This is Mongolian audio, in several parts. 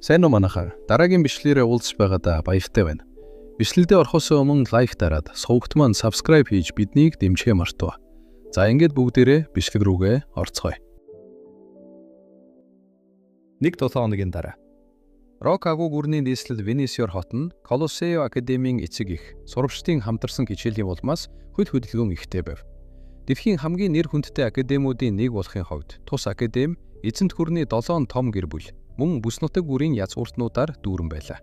Сайн уу, манайхаа. Дараагийн бичлэгээрээ уулзч байгаадаа баяртай байна. Бичлэгдээ орохоос өмнө like дараад, сувагт маань subscribe хийж биднийг дэмжихээ мартав. За, ингээд бүгдээрээ бичлэг рүүгээ орцгоё. Нэг 7 хоногийн дараа Рок агуу гүрний нийслэл Венесиор хот нь Колосео академийн эцэг эх, сурагчдын хамтарсан хичээлийн улмаас хөл хөдөлгөөн ихтэй байв. Дэлхийн хамгийн нэр хүндтэй академиудын нэг болохын хувьд тус академи эзэнт гүрний 7 том гэр бүл мөн бүс нутаг бүрийн язгууртнуудаар дүүрэн байлаа.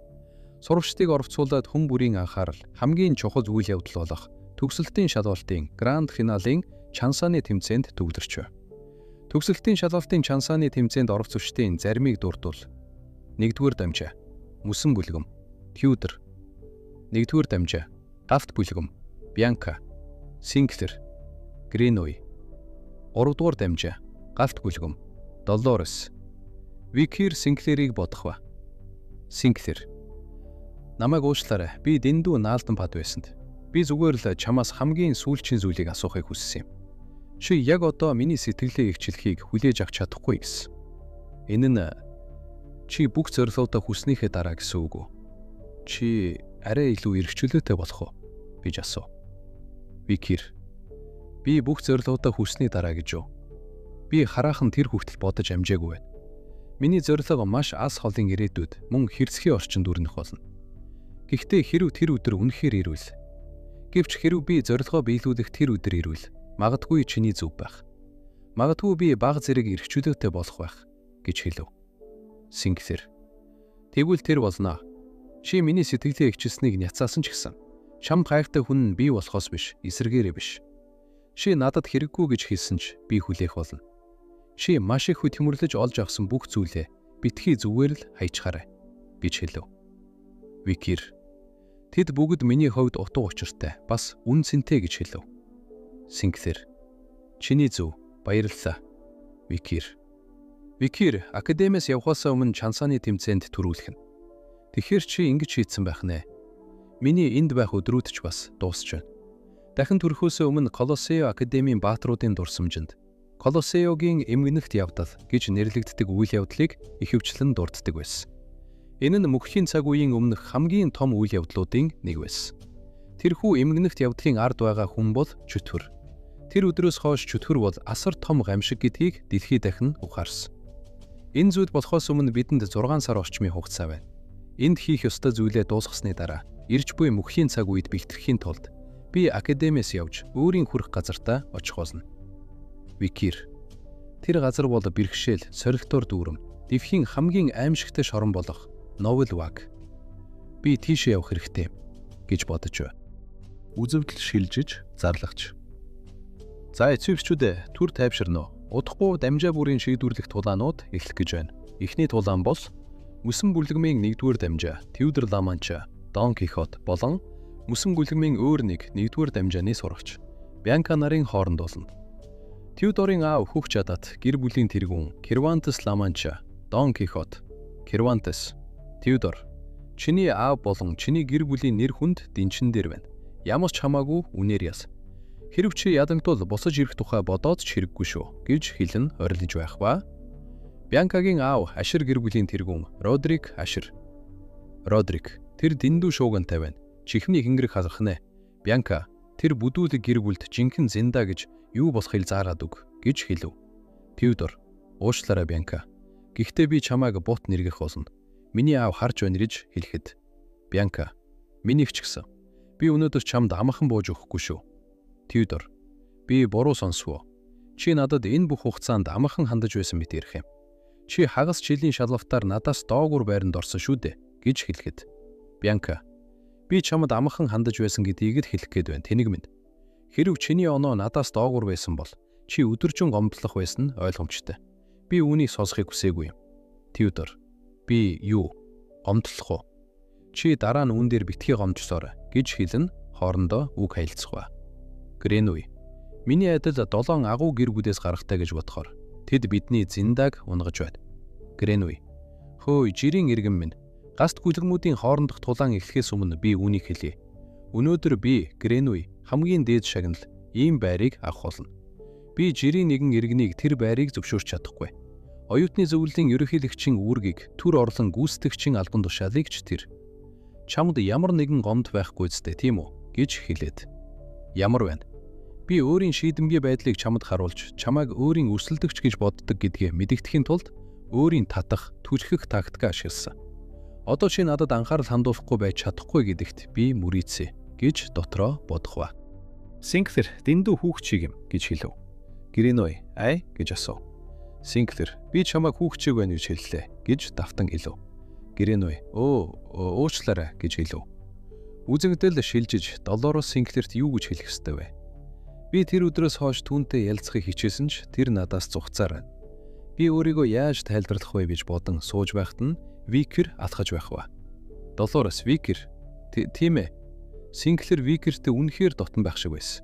Сурагчдыг оролцуулаад хүн бүрийн анхаарал хамгийн чухал үйл явдал болох төгсөлтийн шалгалтын grand finale-ын чансааны тэмцээнд төвлөрч байв. Төгсөлтийн шалгалтын чансааны тэмцээнд оролцогчдын заримыг дурдвал: нэгдүгээр дамжаа, Мөсөн бүлгэм, Тюдор. Нэгдүгээр дамжаа, Галт бүлгэм, Бьянка, Синклер, Гринуй. Гуравдугаар дамжаа, Галт бүлгэм, Долорес. Викер Синклерийг бодох ба. Синклер. Намайг уучлаарай. Би дэндүү наалдан пад байсанд. Би зүгээр л чамаас хамгийн сүүлчийн зүйлийг асуухыг хүссэн юм. Чи яг одоо миний сэтгэлээ илчлэхийг хүлээж авч чадахгүй гэсэн. Энэ нь чи бүх зорилгоудаа хүрснийхээ дараа гэсэн үг үү? Чи арай илүү эрх чөлөөтэй болох уу? Гэж асуув. Викер. Би бүх зорилгоудаа хүрсний дараа гэж юу? Би хараахан тэр хүртэл бодож амжаагүй байна. Миний зорилго маш алс холын ирээдүйд мөн хэрцгий орчинд өрнөх болно. Гэхдээ хэрэв тэр өдөр үнэхээр ирвэл, гэвч хэрэв би зорилгоо биелүүлэх тэр өдөр ирвэл, магадгүй чиний зөв байх. Магадгүй би бага зэрэг эрх чөлөөтэй болох байх гэж хэлв. Синклер. Тэгвэл тэр болно. Чи миний сэтгэлээ илчилсэнийг няцаасан ч гэсэн чамд хайртай хүн нь би болохоос биш, эсрэгээрээ биш. Чи надад хэрэггүй гэж хэлсэн ч би хүлээх болно. Чи маш их хөдөлмөрлөж олж авсан бүх зүйлээ битгий зүгээр л хаячихаарай гэж хэлв. Викер. Тэд бүгд миний хувьд утга учиртай, бас үнэ цэнтэй гэж хэлв. Синклер. Чиний зөв, баярлалаа. Викер. Викер, академиас явхаасаа өмнө чансааны тэмцээнд түрүүлэх нь. Тэгэхээр чи ингэж шийдсэн байх нэ. Миний энд байх өдрүүд ч бас дуусч байна. Дахин төрөхөөсөө өмнө Колосео академийн баатруудын дурсамжинд Колосеогийн эмгэнэгт явдал гэж нэрлэгддэг үйл явдлыг ихэвчлэн дурддаг байсан. Энэ нь мөхлийн цаг үеийн өмнөх хамгийн том үйл явдлуудын нэг байсан. Тэрхүү эмгэнэгт явдлын ард байгаа хүн бол чөтгөр. Тэр өдрөөс хойш чөтгөр бол асар том гамшиг гэдгийг дэлхий дахин ухаарсан. Энэ зүйл болохоос өмнө бидэнд 6 сар орчмын хугацаа байна. Энд хийх ёстой зүйлээ дуусгасны дараа ирж буй мөхлийн цаг үед бэлтгэхийн тулд би академиас явж өөрийн хүрэх газартаа очих болно. Викер. Тэр газар бол бэрхшээл, сорилтоор дүүрэн, дэлхийн хамгийн аимшигтай шорон болох Новел Ваг. Би тийшээ явах хэрэгтэй гэж бодож байв. Үзэгдэл шилжиж зарлагч. За, эцэг эхчүүдээ, түр тайвширна уу? Удахгүй дамжаа бүрийн шийдвэрлэх тулаанууд эхлэх гэж байна. Эхний тулаан бол Мөсөн бүлгэмийн 1-р дамжаа Тюдор Ламанча, Дон Кихот болон Мөсөн бүлгэмийн өөр нэг 1-р дамжааны сурагч Бьянка нарын хооронд болно. Тюдорын аав хөх жадат гэр бүлийн тэргүүн Кервантес Ламанча, Дон Кихот. Кервантес. Тюдор. Чиний аав болон чиний гэр бүлийн нэр хүнд дэнчин дээр байна. Ямар ч хамаагүй үнээр яс. Хэрэв чи ядангдвал босож ирэх тухай бодоод ч хэрэггүй шүү гэж хэлэн орилж байх ба. Бьянкагийн аав Ашир гэр бүлийн тэргүүн Родрик Ашир. Родрик, тэр дэндүү шуугантай байна. Чихмний хингэрэг халах нэ. Бьянка, тэр бүдүүлэг гэр бүлд жинхэнэ зинда гэж юу болохыг заарад өг гэж хэлв. Тюдор, уучлаарай, Бьянка. Гэхдээ би чамайг бут нэргэх болно. Миний аав харж байна гэж хэлэхэд Бьянка, миний ч гэсэн. Би өнөөдөр чамд амархан бууж өгөхгүй шүү. Тюдор, би буруу сонсов уу? Чи надад энэ бүх хугацаанд амархан хандаж байсан мэт ярих юм. Чи хагас жилийн шалгалтаар надаас доогуур байранд орсон шүү дээ гэж хэлэхэд Бьянка, би чамд амархан хандаж байсан гэдгийг л хэлэх гээд байна. Тэнэг минь. Хэрэв чиний оноо надаас доогуур байсан бол чи өдөржин гомдлох байсан нь ойлгомжтой. Би үүнийг сонсохыг хүсээгүй юм. Тюдор, би юу? Гомдлох уу? Чи дараа нь үүн дээр битгий гомдсоор гэж хэлэн хоорондоо үг харилцах ба. Гренуй. Миний адил долоон агуу гэр бүлээс гарахтай гэж бодохоор тэд бидний зиндаг унгаж байна. Гренуй. Хөөе, жирийн иргэн минь. Гаст гүлгмүүдийн хоорондох тулаан эхлэхээс өмнө би үүнийг хэлье. Өнөөдөр би Гренуй хамгийн дээд шагнал ийм байрыг авах болно. Би жирийн нэгэн иргэнийг тэр байрыг зөвшөөрч чадахгүй. Оюутны зөвлөлийн ерөнхийлөгчийн үүргийг төр орлон гүйцэтгэгчийн албан тушаалыг ч тэр. Чамд ямар нэгэн гомд байхгүй зү тийм үү гэж хэлээд. Ямар байна? Би өөрийн шийдэмгий байдлыг чамд харуулж, чамайг өөрийн өрсөлдөгч гэж боддог гэдгээ мэдэгдэхийн тулд өөрийн татах, түлхэх тактик ашигласан. Одоо чи надад анхаарал хандуулахгүй байж чадахгүй гэдэгт би мөрийцээ гэж дотроо бодох ба. Синклер дэндүү хүүхчиг юм гэж хэлв. Гриной ай гэж асуув. Синклер би чамайг хүүхчиг байна гэж хэллээ гэж давтан хэлв. Гриной өө уучлаарай гэж хэлв. Үзэгдэл шилжиж Долорос Синклерт юу гэж хэлэх ёстой вэ? Би тэр өдрөөс хойш түүнтэй ялцахыг хичээсэн ч тэр надаас зугацаар байна. Би өөрийгөө яаж тайлбарлах вэ гэж бодон сууж байхад нь Викер алхаж байх ба. Долорос Викер тийм ээ. Синклер Викертэй үнэхээр дотн байх шиг байсан.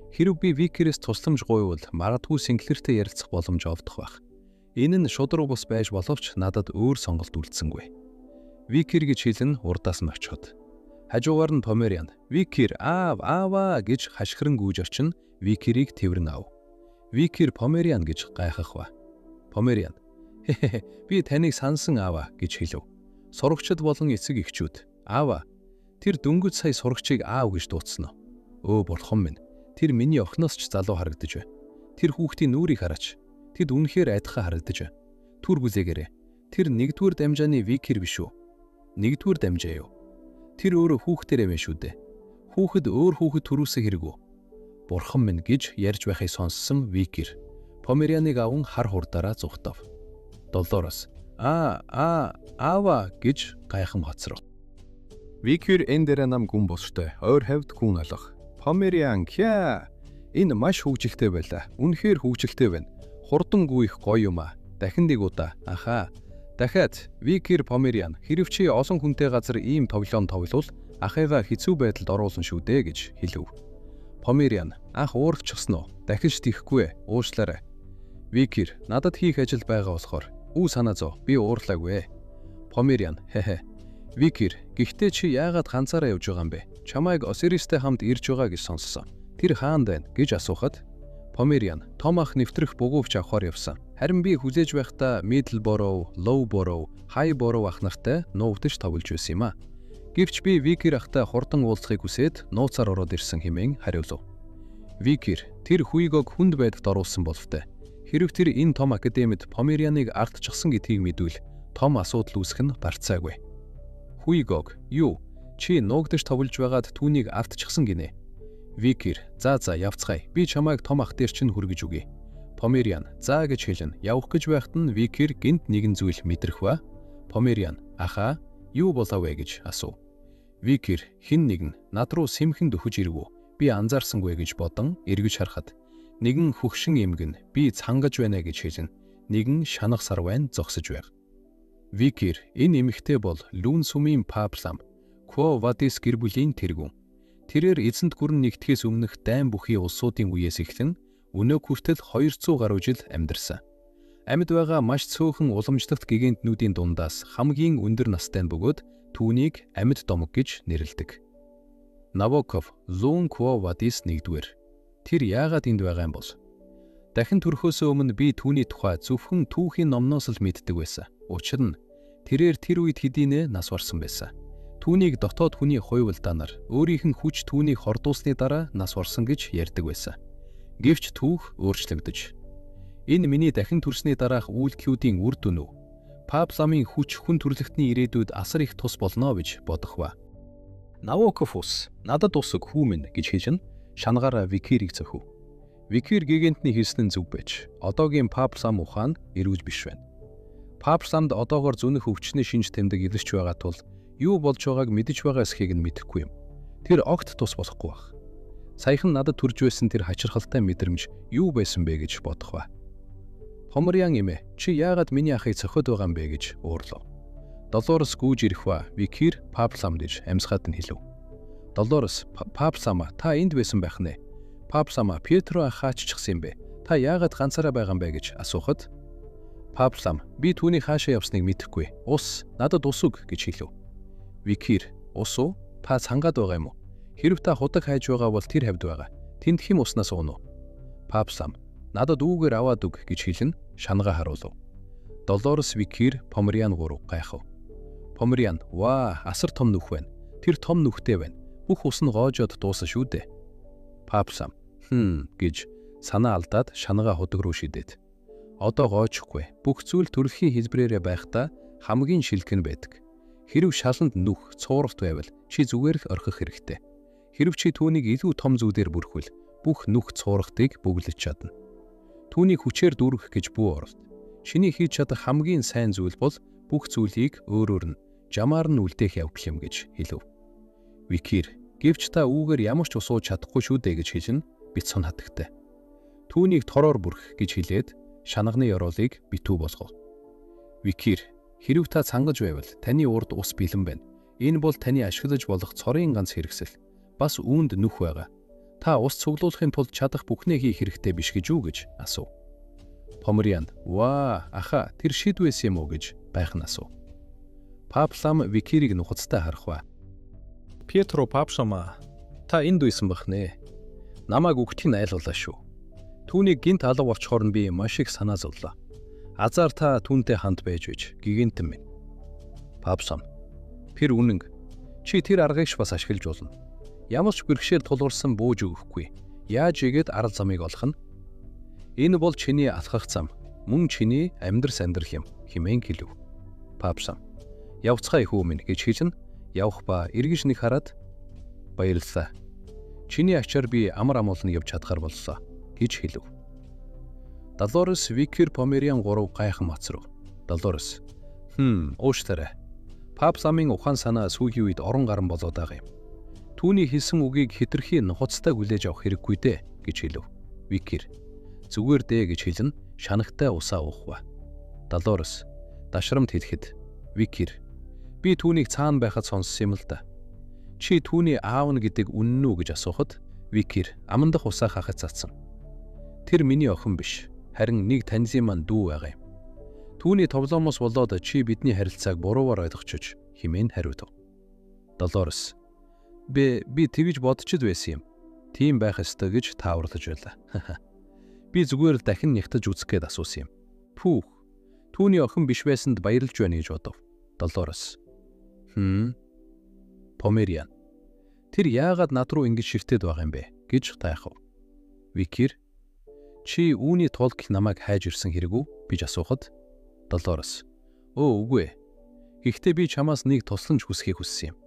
Хэрв би Викерээс тусламж гуйвал магадгүй Синклертэй ярилцах боломж олдох байх. Энэ нь шударга бус байж боловч надад өөр сонголт үлдсэнгүй. Викер гэж хэлэн урдаас нь очиход хажуугаар нь Помериан Викер аав ааваа гэж хашхиран гүйж очин Викерийг тэврэн ав. Викер Помериан гэж гайхах ба. Помериан би таныг сансан аава гэж хэлв. Сурагчид болон эцэг эхчүүд аава тэр дөнгөж сая сурагчийг аав гэж дуудсан уу? Өө бурхан минь, тэр миний охиноос ч залуу харагдаж байна. Тэр хүүхдийн нүрийг хараач. Тэд үнэхээр адилхан харагдаж байна. Түр бүлээгээрэй. Тэр нэгдүгээр дамжааны Викер биш үү? Нэгдүгээр дамжаа юу? Тэр өөрөө хүүхдэрээ байна шүү дээ. Хүүхэд өөр хүүхэд төрүүлсэн хэрэг үү? Бурхан минь гэж ярьж байхыг сонссон Викер Померианыг аван хар хурдаараа зүхтав. Долорос аа аа аава гэж гайхан хоцров. Викер энэ дээр нам гүн бостой ойр хавьд гүн алах. Помериан хя энэ маш хөгжилтэй байлаа. Үнэхээр хөгжилтэй байна. Хурдан гүйх гоё юм аа. Дахин нэг удаа. Ахаа. Дахиад Викер Помериан хэрв чи олон хүнтэй газар ийм тоглоом тоглол ахыгаа хэцүү байдалд оруулна шүү дээ гэж хэлв. Помериан ах ууралчихсан уу? Дахиж тийхгүй уучлаарай. Викер надад хийх ажил байгаа болохоор үү санаа зов би уурлаагүй. Помериан хэ. Викер гэхдээ чи яагаад ганцаараа явж байгаа юм бэ? Чамайг Осиристтэй хамт ирж байгаа гэж сонссон. Тэр хаанд байна гэж асуухад Помериан том ах нэвтрэх бугуувч авахар явсан. Харин би хүлээж байхдаа Middleborough, Lowborough, Highborough ах нартай нуугдаж тоглож байсан юм а. Гэвч би Викер ахтай хурдан уулзахыг хүсээд нууцаар ороод ирсэн хэмээн хариулв. Викер тэр Хуйгог хүнд байдалд оруулсан боловтой. Хэрв тэр энэ том академид Померианыг ардчихсан гэдгийг мэдвэл том асуудал үүсэх нь барцаагүй. Хуйгог юу? Чи нуугдаж тоглож байгаад түүнийг автчихсан гинэ. Викер за явцгаая. Би чамайг том ах дээр чинь хүргэж өгье. Помериан за гэж хэлнэ. Явах гэж байхад нь Викер гинт нэгэн зүйл мэдрэх ба. Помериан ахаа юу болов вэ гэж асуув. Викер хэн нэгэн над руу сэмхэн дөхөж ирв. Би анзаарсангүй гэж бодон эргэж харахад нэгэн хөгшин эмгэн би цангаж байна гэж хэлнэ. Нэгэн шанах сарвайн зогсож байг. Викер энэ эмэгтэй бол Лүн сүмийн Паплам Кво Вадис гэр бүлийн тэргүүн. Тэрээр эзэнт гүрэн нэгтгэхээс өмнөх дайн бүхий улсуудын үеэс эхлэн өнөөг хүртэл 200 гаруй жил амьдарсан. Амьд байгаа маш цөөхөн уламжлалт гигантнүүдийн дундаас хамгийн өндөр настай нь бөгөөд түүнийг амьд домог гэж нэрлэдэг. Навоков Лүн Кво Вадис нэгдүгээр. Тэр яагаад энд байгаа юм бол? Дахин төрхөөсөө өмнө би түүний тухай зөвхөн түүхийн номноос л мэддэг байсан. Учир нь тэрээр тэр үед хэдийнэ нас барсан байсан. Түүнийг дотоод хүний хувилдаанаар өөрийнх нь хүч түүнийг хордуулсны дараа нас барсан гэж ярьдаг байсан. Гэвч түүх өөрчлөгдөж. Энэ миний дахин төрсний дараах үйлдэлүүдийн үр дүн үү? Папламын хүч хүн төрлөختний ирээдүйд асар их тус болно гэж бодох ба. Навоков ус надад ус өг хүү минь гэж хэлэн шангаараа Викерийг цохив. Викер гигантны хэлсэн нь зөв байж одоогийн Паплам ухаан эрүүл биш байна. Папламд одоогор зөнөх өвчний шинж тэмдэг илэрч байгаа тул юу болж байгааг мэдэж байгаа эсхийг нь мэдэхгүй юм. Тэр огт тус болохгүй байх. Саяхан надад төрж байсан тэр хачирхалтай мэдрэмж юу байсан бэ гэж бодох ба. Помериан эмээ чи яагаад миний ахыг цохиод байгаа юм бэ гэж уурлав. Долорес гүйж ирэх ба Викер Папламд гэж амьсгаад нь хэлв. Долорес Паплама та энд байсан байх нэ. Паплама Петро ах хааччихсан юм бэ? Та яагаад ганцаараа байгаа юм бэ гэж асуухад Паплам би түүний хаашаа явсныг мэдэхгүй. Ус надад ус өг гэж хэлв. Викер ус уу? Та цангаад байгаа юм уу? Хэрв та худаг хайж байгаа бол тэр хавьд байгаа. Тэнд хэм уснаас ууна уу? Паплам надад үүгээр аваад өг гэж хэлэн шангаа харуулв. Долорес Викир Помериан 3 гайхав. Помериан ваа асар том нүх байна. Тэр том нүхтэй байна. Бүх ус нь гоожоод дуусан шүү дээ. Папсам хм гэж санаа алдаад шанагаа худаг руу шидээд. Одоо гоожихгүй. Бүх зүйл төрөлхийн хэлбэрээрээ байхдаа хамгийн шилдэг нь байдаг. Хэрв шаланд нүх цууралт байвал чи зүгээр л орхих хэрэгтэй. Хэрв чи түүнийг илүү том зүүдээр бүрхвэл бүх нүх цуурахтыг бөглөж чадна. Түүнийг хүчээр дүүргэх гэж бүү оролд. Чиний хийж чадах хамгийн сайн зүйл бол бүх зүйлийг өөрөөр нь жамаар нь үлдээх явдал юм гэж хэлв. Викир гэвч та үүгээр ямар ч ус ууж чадахгүй шүү дээ гэж хэлнэ бяцхан хатагтай. Түүнийг тороор бүрх гэж хэлээд шанагны ёроолыг битүү болгов. Викир хэрв та цангаж байвал таны урд ус бэлэн байна. Энэ бол таны ашиглаж болох цорын ганц хэрэгсэл. Бас үүнд нүх байгаа. Та ус цуглуулахын тулд чадах бүхнээ хийх хэрэгтэй биш гэж үү гэж асуув. Помериан "Ваа, аха, тэр шид байсан юм уу?" гэж гайхан асуув. Паплам Викирийг нухацтай харах ба. Пьетро Папшама та энд үйсэн бах нэ. Намайг үгтийг нь айлуулаа шүү. Түүнийг гинт алга болчхоор нь би маш их санаа зовлоо. Азар та түүнтэй хамт байж байж гигэнтэн минь. Папсам тэр үнэн. Чи тэр аргыг ч бас ашиглаж болно. Ямар ч бэрхшээл тулгарсан бууж өгөхгүй. Яаж игээд арал замыг олох нь? Энэ бол чиний алхах зам, мөн чиний амьдрас амьдрал юм хэмээн хэлв. Папсам явцгаа их үү минь гэж хэлнэ. Явах ба эргэж нэг хараад баярлалаа. Чиний ачаар би амар амуулна явж чадхаар боллоо гэж хэлв. Долорес Викер Помериан 3 гайхан мац руу. Долорес уушлаарай. Папламын ухаан санаа сүүлийн үед орон гарan болоод байгаа юм. Түүний хэлсэн үгийг хэтэрхий нухацтай хүлээж авах хэрэггүй дээ гэж хэлв. Викер зүгээр дээ гэж хэлнэ шанагтай усаа уух ба. Долорес дашрамд хэлэхэд Викер би түүнийг цаана байхад сонссон юм л да. Чи түүний аав нь гэдэг үнэн үү гэж асуухад Викер амандах усаа хахад цацсан. Тэр миний охин биш, харин нэг танилын маань дүү байгаа юм. Түүний тоглоомоос болоод чи бидний харилцааг буруугаар ойлгочих хэмээн хариулв. Долорес би тэгж бодчод байсан юм. Тийм байх ёстой гэж тааварлаж байлаа. Би зүгээр л дахин нягтаж үзэх гээд асуусан юм. Пүүх. Түүний охин биш байсанд баярлж байна гэж бодов. Долорес. Помериан. Тэр яагаад над руу ингэж ширтээд байгаа юм бэ гэж тайхав. Викер чи үүний тулд намайг хайж ирсэн хэрэг үү гэж асуухад Долорес өө үгүй. Гэхдээ би чамаас нэг тусламж хүсхийг хүссэн юм.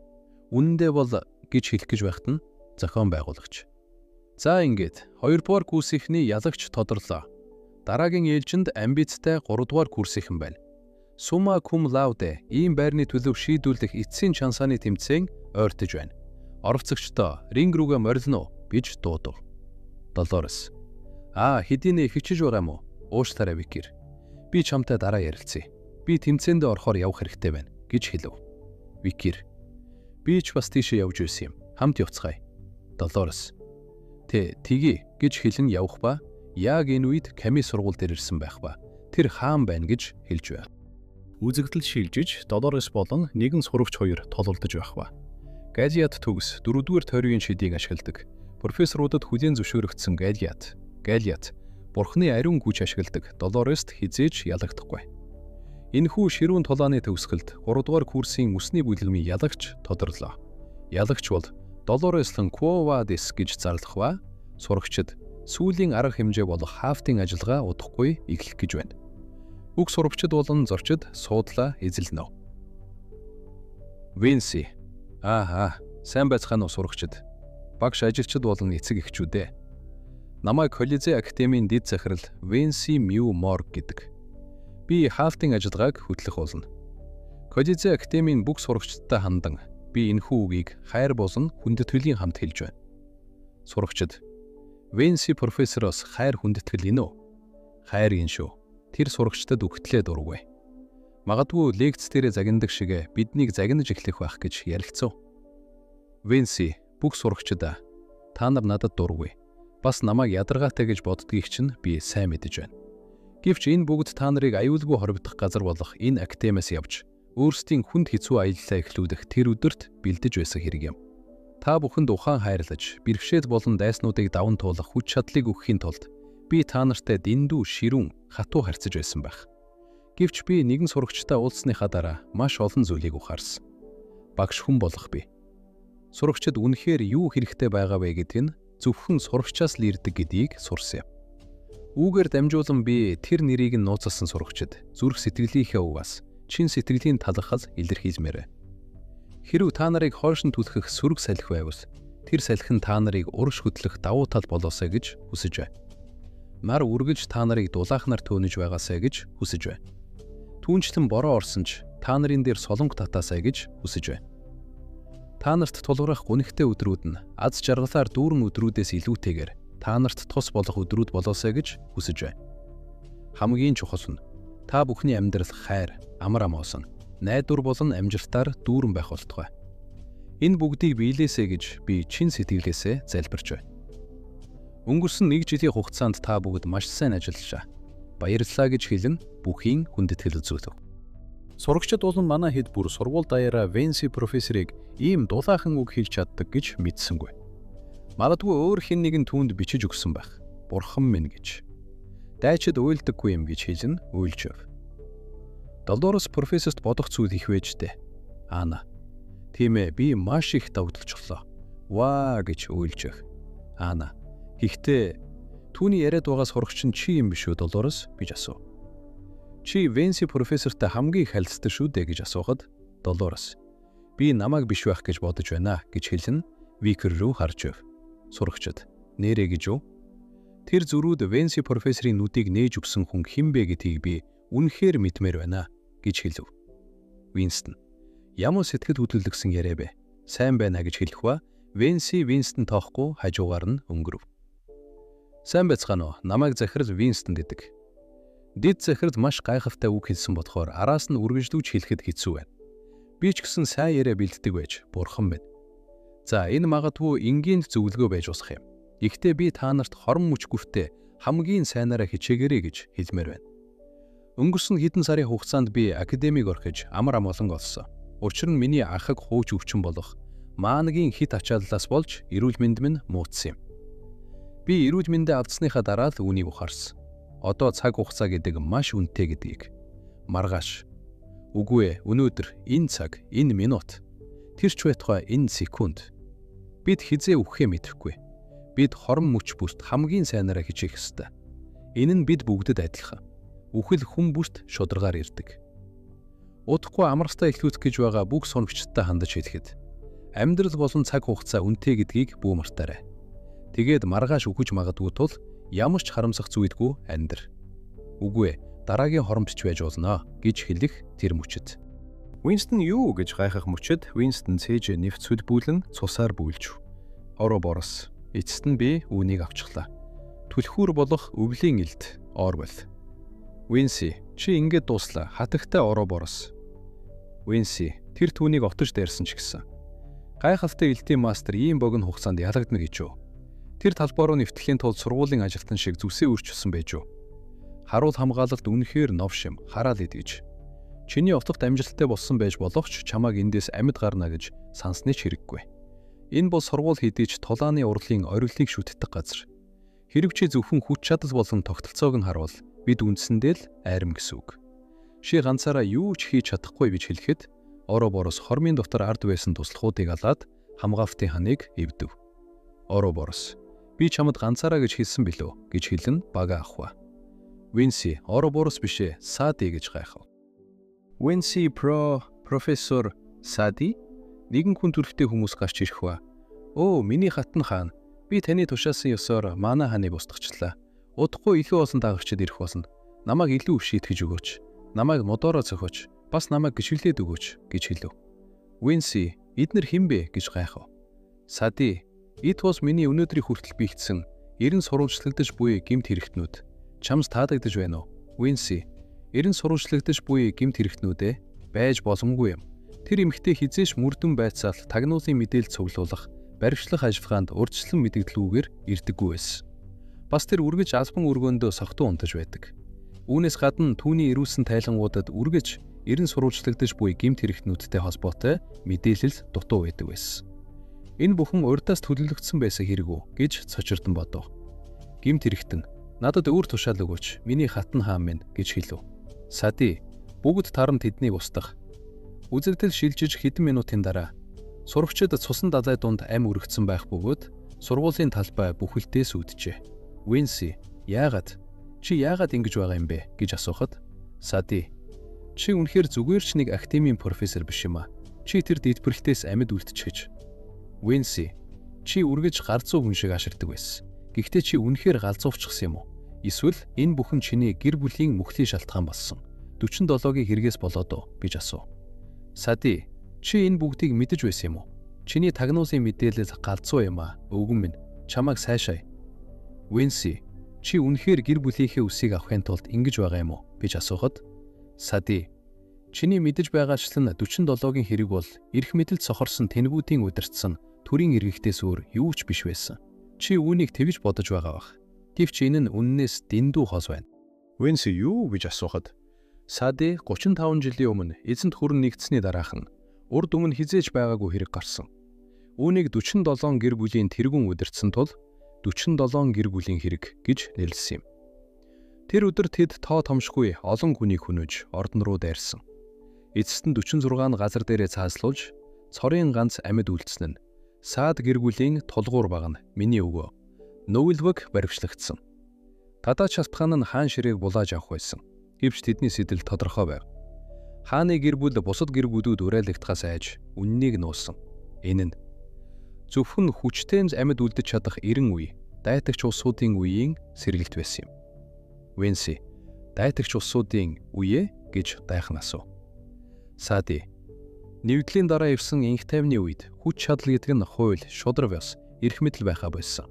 Үнэндээ бол гэж хэлэх гэж байхад нь зохион байгуулагч. За ингээд 2 дугаар курсынхны ялагч тодорлоо. Дараагийн ээлжинд амбицтай 3 дугаар курсынхан байна. Summa cum laude ийм байрны төлөв шийдвэрлэх эцсийн чансааны тэмцээн ойртож байна. Оролцогчдоо ринг рүүгээ морилно гэж дуудав. Долорес аа хэдийнэ хичиж байгаа юм уу? Уушлаарай Викер. Би чамтай дараа ярилцъя. Би тэмцээндээ орохоор явах хэрэгтэй байна гэж хэлв. Викер би ч бас тийшээ явж байсан юм. Хамт явцгаая. Долорес Тэ тэгье гэж хэлэн явах ба яг энэ үед Ками сургууль дээр ирсэн байх ба тэр хаан байна гэж хэлж байв. Үзэгдэл шилжиж Долорес болон нэгэн сурагч хоёр тололдож байх ба. Галиат төгс 4-р тойргийн шидийг ашигладаг. Профессорудад хүлээн зөвшөөрөгдсөн Галиат. Галиат бурхны ариун хүч ашигладаг. Долорест хизээж ялагдахгүй. Энэхүү ширүүн тулааны төгсгөлд 3-р курсын үсний бүлгэмийн ялагч тодорлоо. Ялагч бол Долореслон Quo Vadis гэж зарлах ба сурагчид сүүлийн арга хэмжээ болох хафтын ажиллагаа удахгүй эхлэх гэж байна. Бүх сурагчид болон зорчид суудлаа эзэлнэ. Винси аа сайн байцгаана уу сурагчид. Багш ажилчид болон эцэг эхчүүдээ. Намайг Колизе академийн дэд захирал Винси Мю Морг гэдэг. Би хаалтын ажиллагааг хөтлөх болно. Колизе академийн бүх сурагчидтай хандан би энэхүү үгийг хайр болон хүндэтгэлийн хамт хэлж байна. Сурагчид Винси профессороос хайр хүндэтгэл энэ үү? Хайр юм шүү. Тэр сурагчдад өгтлээ дургүй. Магадгүй лекц дээрээ загнадаг шигэ биднийг загнаж эхлэх байх гэж ярилцав. Винси бүх сурагчдаа та нар надад дургүй. Бас намайг ядаргаатай гэж боддгийг чинь би сайн мэдэж байна. Гэвч энэ бүгд та нарыг аюулгүй хоригдох газар болох энэ академиас явж өөрсдийн хүнд хэцүү аяллаа эхлүүлэх тэр өдөрт бэлдэж байсан хэрэг юм. Та бүхэнд ухаан хайрлаж, бэрхшээл болон дайснуудыг даван туулах хүч чадлыг өгөхийн тулд би та нартай дэндүү ширүүн хатуу харьцаж байсан байх. Гэвч би нэгэн сурагчтай уулзсныхаа дараа маш олон зүйлийг ухаарсан. Багш хүн болох би. Сурагчид үнэхээр юу хэрэгтэй байгаа вэ гэдг нь зөвхөн сурагчаас л ирдэг гэдгийг сурсан юм. Үүгээр дамжуулан би тэр нэрийг нь нууцласан сурагчид зүрх сэтгэлийнхээ угаас чин сэтгэлийн талархал илэрхийлмээр. Хэрв та нарыг хойш нь түлхэх сөрөг салхи байвал тэр салхи нь та нарыг урагш хөдлөх давуу тал болоосай гэж хүсэж байна. Нар үргэлж та нарыг дулаахнаар төөнөж байгаасай гэж хүсэж байна. Түүнчлэн бороо орсон ч та нарын дээр солонго татаасай гэж хүсэж байна. Та нарт тулгарах гунигтай өдрүүд нь аз жаргалаар дүүрэн өдрүүдээс илүүтэйгээр та нарт тус болох өдрүүд болоосай гэж хүсэж байна. Хамгийн чухал нь та бүхний амьдрал хайр, амар амгалан, найдвар болон амжилтаар дүүрэн байх болтугай. Энэ бүгдийг биелээсэй гэж би чин сэтгэлээсээ залбирч байна. Өнгөрсөн нэг жилийн хугацаанд та бүгд маш сайн ажиллажээ. Баярлалаа гэж хэлэн бүхийн хүндэтгэл үзүүлв. Сурагчид болон манай хэд бүр сургууль даяараа Венси профессорыг ийм дулаахан үг хэлж чаддаг гэж мэдсэнгүй. Магадгүй өөр хэн нэгэн түүнд бичиж өгсөн байх. Бурхан минь гэж. Дайчид уйлдаггүй юм гэж хэлэн уйлж өв. Долорес профессорт бодох зүйл их байж дээ. Ана. Тийм ээ, би маш их давталчлаа. Ваа гэж уйлж өв. Ана. Гэхдээ түүний яриад байгаа сурагч нь чи юм биш үү Долорес гэж асуув. Чи Венси профессортай хамгийн их харилцдаг шүү дээ гэж асуухад Долорес би намайг биш байх гэж бодож байна гэж хэлэн Викер рүү харж өв. Сурагчид нэрээ гэж юу? Тэр зөрүүд Венси профессорын нүдийг нээж өгсөн хүн хэн бэ гэдгийг би үнэхээр мэдмээр байна гэж хэлв. Винстон ямар сэтгэл хөдлөлгсөн яриа бэ? Сайн байна гэж хэлэх ба Венси Винстон тоохгүй хажуугаар нь өнгөрөв. Сайн байцгаана уу? Намайг захирал Винстон гэдэг. Дэд захирал маш гайхалтай үг хэлсэн бодохоор араас нь үргэлжлүүлж хэлэхэд хэцүү байна. Би ч гэсэн сайн яриа бэлддэг байж бурхан минь. За энэ магадгүй энгийн зөвлөгөө байж болох юм. Гэхдээ би та нарт хорон мөч гүртээ хамгийн сайнараа хичээгээрэй гэж хэлмээр байна. Өнгөрсөн хэдэн сарын хугацаанд би академик орхиж амар амгалан олсон. Учир нь миний ахыг хууч өвчин болох маанагийн хит ачааллаас болж эрүүл мэнд минь муутсан юм. Би эрүүл мэндээ алдсныхаа дараа л үүнийг ухаарсан. Одоо цаг хугацаа гэдэг маш үнэтэй гэдгийг. Маргааш. Үгүй ээ, өнөөдөр энэ цаг, энэ минут. Тэр ч байтугай энэ секунд. Бид хизээ үхэхээ мэдэхгүй. Бид хорон мөч бүрт хамгийн сайнараа хичээх ёстой. Энэ нь бид бүгдэд адилхан. Үхэл хүн бүрт шударгаар ирдэг. Удахгүй амралтаа эхлүүлэх гэж байгаа бүх сурагчидтай хандаж хэлэхэд амьдрал болон цаг хугацаа үнэтэй гэдгийг бүү мартаарай. Тэгээд маргааш үхэж магадгүй тул ямар ч харамсах зүйлгүй амьдр. Үгүй ээ, дараагийн хоромтч байж болно гэж хэлэх тэр мөчид. Винстон юу гэж гайхах мөчид Винстон цээж нэвт сүд бүүлэн цусаар бүүлж. Ороборос эцэст нь би үүнийг авчихлаа. Түлхүүр болох өвлийн элд Орвел. Винси чи ингээд дууслаа. Хатагтай Ороборос. Винси тэр түүнийг отож дайрсан ч гэсэн. Гайхалтай элдийн мастер ийм богино хугацаанд ялагдана гэж юу? Тэр талбай руу нэвтэхийн тулд сургуулийн ажилтан шиг зүсээ өөрчилсөн байж юу? Харуул хамгаалалт үнэхээр новш юм. Хараал ид гэж. Чиний отогт амжилттай болсон байж болох ч чамайг эндээс амьд гарна гэж сансны ч хэрэггүй. Энэ бол сургууль хэдий ч тулааны урлын орилыг шүтдэг газар. Хэрв чи зөвхөн хүч чадал болон тогтолцоог нь харуул бид үндсэндээ л айрам гэсэн үг. Ши ганцаараа юу ч хийж чадахгүй гэж хэлэхэд Ороборос хормын дотор ард байсан туслахуудыг алаад хамгаалтын ханыг эвдэв. Ороборос би чамд ганцаараа гэж хэлсэн билүү гэж хэлэн бага авах. Винси Ороборос биш ээ Сади гэж гайхав. Винси профессор Сади нэгэн хүн төрхтэй хүмүүс гарч ирэх ба. Өө миний хатан хаан би таны тушаасан ёсоор манай хааныг устгачлаа. Удахгүй илүү олон дагагчид ирэх болно. Намайг илүү их шийтгэж өгөөч. Намайг модоороо цохиоч. Бас намайг гიშгэлээд өгөөч гэж хэлв. Винси эднэр хэн бэ гэж гайхав. Сади эд тус миний өнөөдрийн хүртэл биелсэн 90 сурвалжлагдаж буй гэмт хэрэгтнүүд чамс таалагдаж байна уу? Винси 90 сурвалжлагдаж буй гэмт хэрэгтнүүдээ байж боломгүй юм. Тэр эмэгтэй хизээш мөрдөн байцаал тагнуулын мэдээлэл цуглуулах, баривчлах ажиллагаанд урьдчилан мэдэгдлүүгээр ирдэггүй байсан. Бас тэр үргэж албан өргөөндөө согтуу унтаж байдаг. Үүнээс гадна түүний эрүүлсэн тайлангуудад үргэж 90 сурвалжлагдаж буй гэмт хэрэгтнүүдтэй холбоотой мэдээлэл дутуу байдаг байсан. Энэ бүхэн урдаас төлөвлөгдсөн байсан хэрэг үү гэж цочирдон бодов. Гэмт хэрэгтэн надад өөр тушаал өгөөч. Миний хатан хаан минь гэж хэлв. Сади бүгд таран тэднийг устгах. Үзэгдэл шилжиж хэдэн минутын дараа сурагчид цусан далай дунд ам өргөцсөн байх бөгөөд сургуулийн талбай бүхэлдээ сүйджээ. Винси яагаад чи яагаад ингэж байгаа юм бэ гэж асуухад Сади чи үнэхээр зүгээр ч нэг академийн профессор биш юм а. Чи тэр дэлбэрэлтээс амьд үлдчихэж. Винси чи үргэж галзуу хүн шиг аширдаг байсан. Гэхдээ чи үнэхээр галзуувчихсан юм уу? Эсвэл энэ бүхэн чиний гэр бүлийн мөхлийн шалтгаан болсон. 47-гийн хэрэгээс болоод уу гэж асуув. Сади чи энэ бүгдийг мэдэж байсан юм уу? Чиний тагнуулын мэдээлэл галзуу юм аа. Өвгөн минь чамайг сайшаа. Винси чи үнэхээр гэр бүлийнхээ үсийг авахын тулд ингэж байгаа юм уу гэж асуухад Сади чиний мэдэж байгаачлан 47-гийн хэрэг бол эрх мэдэлд сохорсон тэнгүүдийн удирдсан төрийн эргэхтээс өөр юу ч биш байсан. Чи үүнийг тэгж бодож байгаа бах. Гэвч энэ нь үннээс дэндүү хол байна. Винси юу гэж асуухад Сади 35 жилийн өмнө эзэнт хүрэн нэгдсэний дараахан урд өмнө хизээж байгаагүй хэрэг гарсан. Үүнийг 47 гэр бүлийн тэргүүн удирдсан тул 47 гэр бүлийн хэрэг гэж нэрлэсэн юм. Тэр өдөр тэд тоо томшгүй олон хүнийг хөнөөж ордон руу дайрсан. Эцэст нь 46 нь газар дээрээ цааслуулж цорын ганц амьд үлдсэн нь Саад гэр бүлийн тулгуур баг нь миний өвгөө Нөвөлвөг баривчлагдсан. Гадаад шалтгаан нь хаан ширээг булааж авах байсан. Гэвч тэдний сэтэл тодорхой байв. Хааны гэр бүл бусад гэр бүлүүд урайлагдахаас айж үннийг нуусан. Энэ нь зөвхөн хүчтэй амьд үлдэж чадах 90 үе дайтагч улсуудын үеийн сэргэлт байсан юм. Венси дайтагч улсуудын үе гэж дайхан асуув. Сади нэгдлийн дараа ирсэн инх тайвны үед хүч чадал гэдэг нь хууль, шударга ёс, эрх мэдэл байхаа болсон.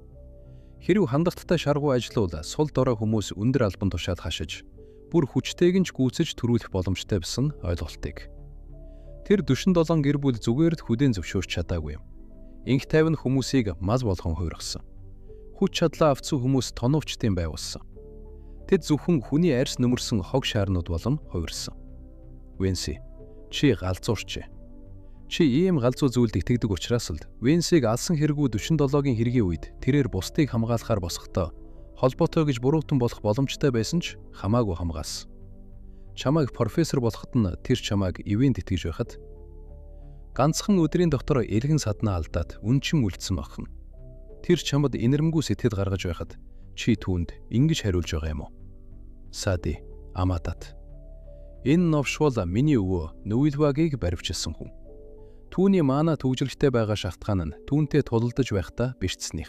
Хэрв хандлагатай шаргуу ажиллавал сул дорой хүмүүс өндөр албан тушаал хашиж бүр хүчтэйг нь ч гүйцэж төрүүлэх боломжтой байсан ойлголтыг. Тэр 47 гэр бүл зүгээр л хүлээн зөвшөөрч чадаагүй юм. Инх тайван хүмүүсийг маз болгон хувиргасан. Хүч чадлаа авцсан хүмүүс тонуувчдын бай болсон. Тэд зөвхөн хүний арьс нөмөрсөн хог шаарнууд болон хувирсан. Венси чи галзуурч. Чи ийм галзуу зүйлд итгэдэг учраас л Венсиг алсан хэрэгүү 47-гийн хэргийн үед тэрээр бусдыг хамгаалахаар босохдоо холбоотой гэж буруутан болох боломжтой байсан ч хамаагүй хамгаалсан. Чамайг профессор болоход нь тэр чамайг ивэнд итгэж байхад ганцхан өдрийн дотор эргэн саднаа алдаад үнчин үлдсэн охин. Тэр чамд инэрмгүй сэтгэл гаргаж байхад чи түүнд ингэж хариулж байгаа юм уу? Сади амаатат. Энэ новшвол миний өвөө Нүилвагийг баривчилсан хүн. Түүний маана төгжрөлтэй байгаа шалтгаан нь түүнтэй тулалдаж байхдаа бэртснийх.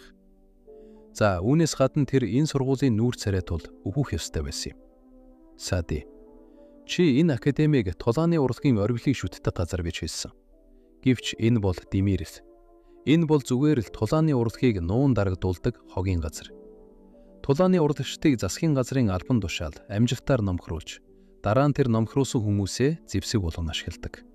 За үүнээс гадна тэр энэ сургуулийн нүүр царай тул өөхөх ёстой байсан юм. Сади чи энэ академиг тулааны урлагийн оргилыг шүтдэг газар гэж хэлсэн. Гэвч энэ бол димирэл. Энэ бол зүгээр л тулааны урлагийг нуун дарагдуулдаг хогийн газар. Тулааны урлагчдыг засгийн газрын албан тушаал амжилтаар номхруулж дараа нь тэр номхруулсан хүмүүсээ зэвсэг болгон ашигладаг.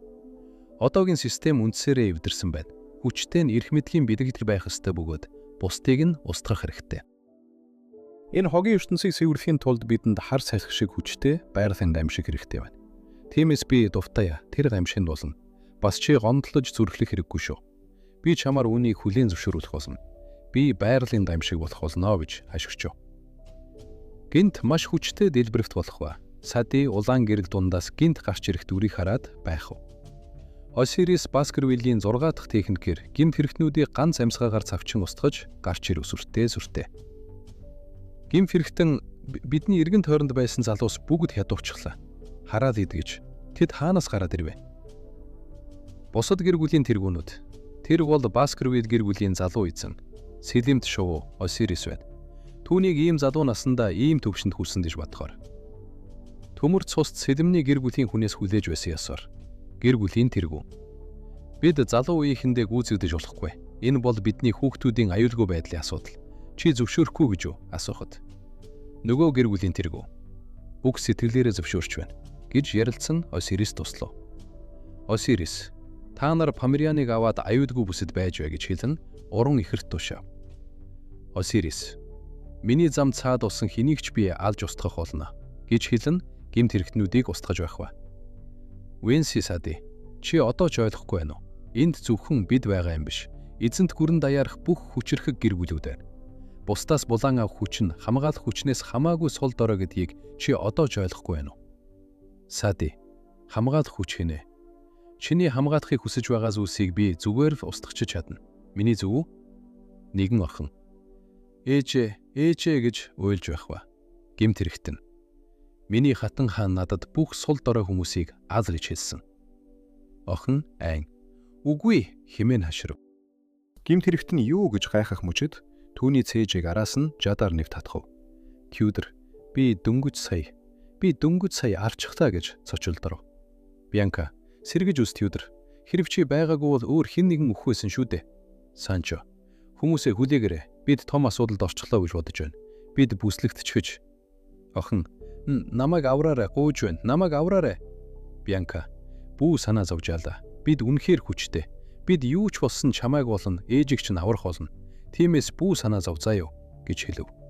Одоогийн систем үндсээрээ эвдэрсэн байна. Хүчтэй нь эрх мэдлийн бэлэгдэл байх ёстой бөгөөд бусдыг нь устгах хэрэгтэй. Энэ хогийн ертөнцийг сэвэрлэхийн тулд бидэнд хар салхи шиг хүчтэй байгалийн гамшиг хэрэгтэй байна. Тиймээс би дуртай тэр гамшинд болно. Бас чи гомдлож зүрхлэх хэрэггүй шүү. Би чамаар үүнийг хүлээн зөвшөөрүүлэх болно. Би байгалийн гамшиг болох болно гэж хашгирчв. Гинт маш хүчтэй дэлбэрэлт болох ба. Сади улаан гэрэл дундаас гинт гарч ирэх дүрийг хараад байх уу. Осирис Баскервиллийн 6 дахь техникээр гэмт хэрэгтнүүдийг ганц амьсгаагаар цавчин устгаж гарч ир өсвөртэй сүртэй. Гэмт хэрэгтэн бидний эргэн тойронд байсан залуус бүгд хядуурчлаа. Хараад идгэж тэд хаанаас гараад ирвэ? Бусад гэр бүлийн тэргүүнүүд. Тэр бол Баскервилл гэр бүлийн залуу эзэн Сэлэмт шувуу Осирис байна. Түүнийг ийм залуу насандаа ийм төвшөнд хүрсэн гэж бодохоор. Төмөр цуст Сэлэмний гэр бүлийн хүнээс хүлээж байсан ёсоор гэр бүлийн тэргүүн. Бид залуу үеийнхэндээ гүйцэгдэж болохгүй. Энэ бол бидний хүүхдүүдийн аюулгүй байдлын асуудал. Чи зөвшөөрөхгүй гэж үү асуухад. Нөгөө гэр бүлийн тэргүүн. Бүх сэтгэлээрээ зөвшөөрч байна гэж ярилцсан Осирис туслав. Осирис та нар Памирианыг аваад аюулгүй бүсэд байж бай гэж хэлэн уран ихэрт тушаав. Осирис миний зам цаад усан хэнийг ч би алж устгах болно гэж хэлэн гэмт хэрэгтнүүдийг устгаж байх ба. Венси Сади чи одоо ч ойлгохгүй байна уу? Энд зөвхөн бид байгаа юм биш. Эзэнт гүрэн даяарх бүх хүчирхэг гэр бүлүүд байна. Бусдаас булаан авах хүч нь хамгаалах хүчнээс хамаагүй сул дорой гэдгийг чи одоо ч ойлгохгүй байна уу? Сади, хамгаалах хүч хинэ? Чиний хамгаалахыг хүсэж байгаа зүйлсийг би зүгээр л устгачиж чадна. Миний зөв үү? Нэгэн охин. Ээжээ, ээжээ гэж уйлж байх ба. Гэмт хэрэгтэн. Миний хатан хаан надад бүх сул дорой хүмүүсийг ал гэж хэлсэн. Охин айн. Үгүй хэмээн хашрав. Гэмт хэрэгт нь юу гэж гайхах мөчид түүний цээжийг араас нь жадаар нэвт татхав. Тюдор, би дөнгөж сая. Би дөнгөж сая алчихлаа гэж цочилдоров. Бьянка, сэргэж үс Тюдор. Хэрв чи байгаагүй бол өөр хэн нэгэн өөх байсан шүү дээ. Санчо, хүмүүсээ хүлээгээрэй. Бид том асуудалд орчихлоо гэж бодож байна. Бид бүслэгдчихэж. Охин, намайг авраарай, гуйж байна. Намайг авраарай. Бьянка, бүү санаа зовж яалаа. Бид үнэхээр хүчтэй. Бид юу ч болсон чамайг болно, ээжийг чинь аврах болно. Тиймээс бүү санаа зов заа юу гэж хэлв.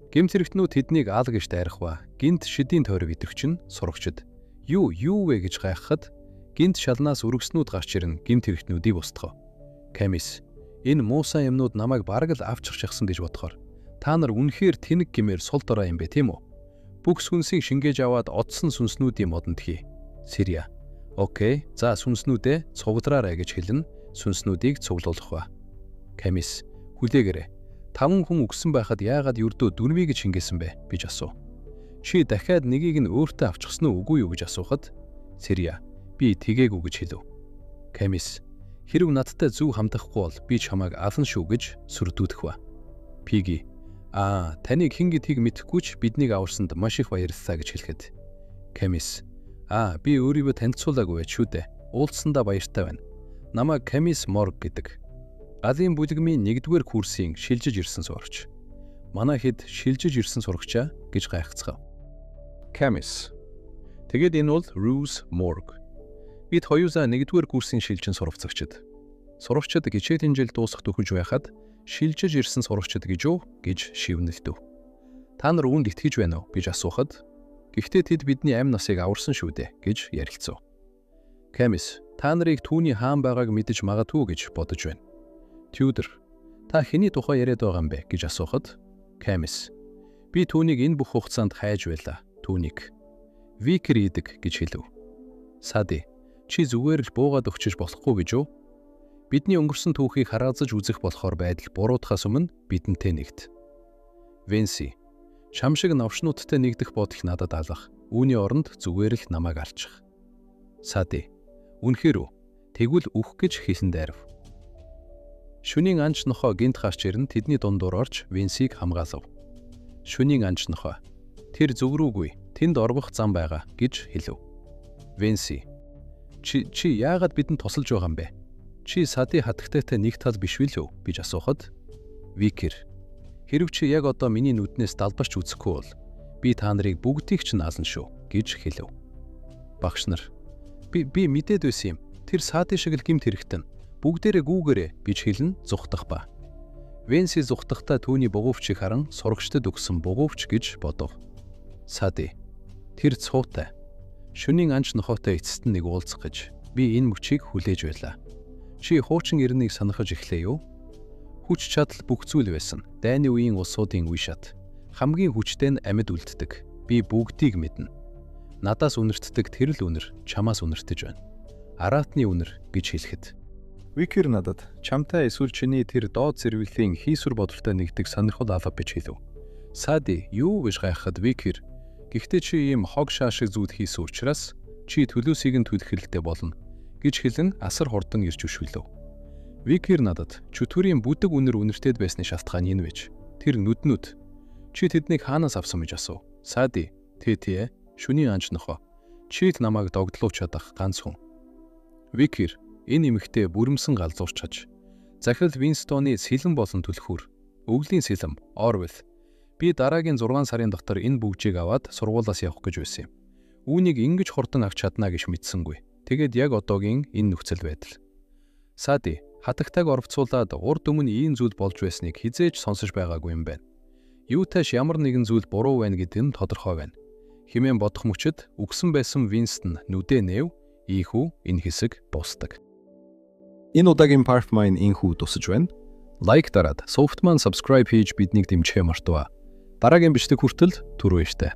Гэмт хэрэгтнүүд тэднийг аал гэж дайрах ба гинт шидийн тойрог идэвч нь сурагчид юу юу вэ гэж гайхахад гинт шалнаас өргөснүүд гарч ирэн гэмт хэрэгтнүүдийг устгав. Камис, энэ муусан юмнууд намайг бараг л авчих шахсан гэж бодохоор та нар үнэхээр тэнэг гэмээр сул дорой юм бэ тийм үү? Бүх сүнсийг шингээж аваад одсон сүнснүүдийн модонд хий. Сирия. Окей, за сүнснүүдээ цуглараарай гэж хэлнэ. Сүнснүүдийг цуглуулах ба. Камис, хүлээгээрэй. 5 хүн үгсэн байхад яагаад ердөө дөрвийг шингээсэн бэ гэж асуув. Чи дахиад нэгийг нь өөртөө авчихсан уу үгүй юу гэж асуухад Сирия, би тэгээгүй гэж хэлв. Камис, хэрв надтай зөв хамтахгүй бол би чамайг ална шүү гэж сүрдүүдэх ба. Пиги, аа, таныг хэн гэдгийг мэдэхгүй ч биднийг аварсанд маш их баярлалаа гэж хэлэхэд Камис, аа, би өөрийгөө танилцуулаагүй байж шүү дээ. Уулзсандаа баяртай байна. Намайг Камис Морг гэдэг. Галын бүлэгмийн 1-р курсын шилжиж ирсэн сурагч. Манай хэд шилжиж ирсэн сурагчаа гэж гайхацгаав. Камис. Тэгээд энэ бол Ruse Morg. Бид хоёулаа 1-р курсын шилжин суралцагчид. Сурагчид хичээлийн жил дуусах дөхөж байхад шилжиж ирсэн сурагчид гэж үү гэж шивнэлдэв. Та нар үүнд итгэж байна уу гэж асуухад гэхдээ тэд бидний амь насыг аварсан шүү дээ гэж ярилцав. Камис, та нарыг түүний хаан байгааг мэдэж магадгүй гэж бодож байна. Тюдор, та хэний тухай яриад байгаа юм бэ гэж асуухад Камис, би түүнийг энэ бүх хугацаанд хайж байлаа. Түүнийг Викер идэг гэж хэлв. Сади, чи зүгээр л буугаад өгчөж болохгүй гэж үү? Бидний өнгөрсөн түүхийг хараазаж үзэх болохоор байдал буруутахаас өмнө бидэнтэй нэгд. Венси, чам шиг новшнуудтай нэгдэх бодол надад алах. Үүний оронд зүгээр л намайг алчих. Сади, үнэхээр үү? Тэгвэл үх гэж хэлэн дайрав. Шөнийн анч нохоо гинт гарч ирэн тэдний дундуур орж Венсийг хамгаалав. Шөнийн анч нохоо, тэр зүг рүүгүй, тэнд орвох зам байгаа гэж хэлв. Венси, чи яагаад бидэнд тусалж байгаа юм бэ? Чи Сади хатагтайтай нэг тал биш үү лөө гэж асуухад Викер, хэрв чи яг одоо миний нүднээс далбарч үзэхгүй бол би та нарыг бүгдийг чинь ална шүү гэж хэлв. Багш нар, би мэдээд байсан юм. Тэр Сади шиг л гэмт хэрэгтэн. Бүгдээрээ гүүгээрээ гэж хэлэн зүхтах ба. Венси зүхтахдаа түүний бугуувчийг харан сурагчдад өгсөн бугуувч гэж бодов. Сади, тэр цуутай. Шөнийн анч нохойтой эцэст нь нэг уулзах гэж би энэ мөчийг хүлээж байлаа. Чи хуучин ирнийг санахаж эхлэе юу? Хүч чадал бүх зүйл байсан. Дайны үеийн улсуудын үе шат. Хамгийн хүчтэй нь амьд үлддэг. Би бүгдийг мэднэ. Надаас үнэртдэг тэр л үнэр чамаас үнэртэж байна. Аратны үнэр гэж хэлэхэд Викер надад чамтай эсвэл чиний тэр доод зэрвэлийн хийсвэр бодолтой нэгдэг сонирхол алга гэж хэлв. Сади, юу гэж гайхахад Викер, гэхдээ чи ийм хог шаашиг зүуд хийсэн учраас чи төлөөсийг нь төлөх хэрэгтэй болно гэж хэлэн асар хурдан ирж өшөглөв. Викер надад чөтгөрийн бүдэг үнэр үнэртэд байсны шалтгаан энэ байж. Тэр нүднүүд чи тэднийг хаанаас авсан гэж асуув. Сади, тэ шөнийн анч нохоо. Чи л намайг догдлууч чадах ганц хүн. Викер, энэ эмэгтэй бүрэмсэн галзуурчаж. Захирал Винстоны сэлэм болон түлхүүр, өвлийн сэлэм, Орвел. Би дараагийн 6 сарын дотор энэ бүгжийг аваад сургуулиас явах гэж байсан юм. Үүнийг ингэж хурдан авч чадна гэж мэдсэнгүй. Тэгээд яг одоогийн энэ нөхцөл байдал. Сади, хатагтайг орвцуулаад урд өмнө ийм зүйл болж байсныг хизээж сонсож байгаагүй юм байна. Юутайш ямар нэгэн зүйл буруу байна гэдэг нь тодорхой байна. Химэн бодох мөчид үгсэн байсан Винстон нүдэ нээв, ийхүү энэ хэсэг дуустдаг. Энэ удаагийн part маань инхүү дусаж байна. Лайк дараад, Softman subscribe хийж биднийг дэмжихээ мартаваа. Дараагийн бичлэг хүртэл түр баяртай.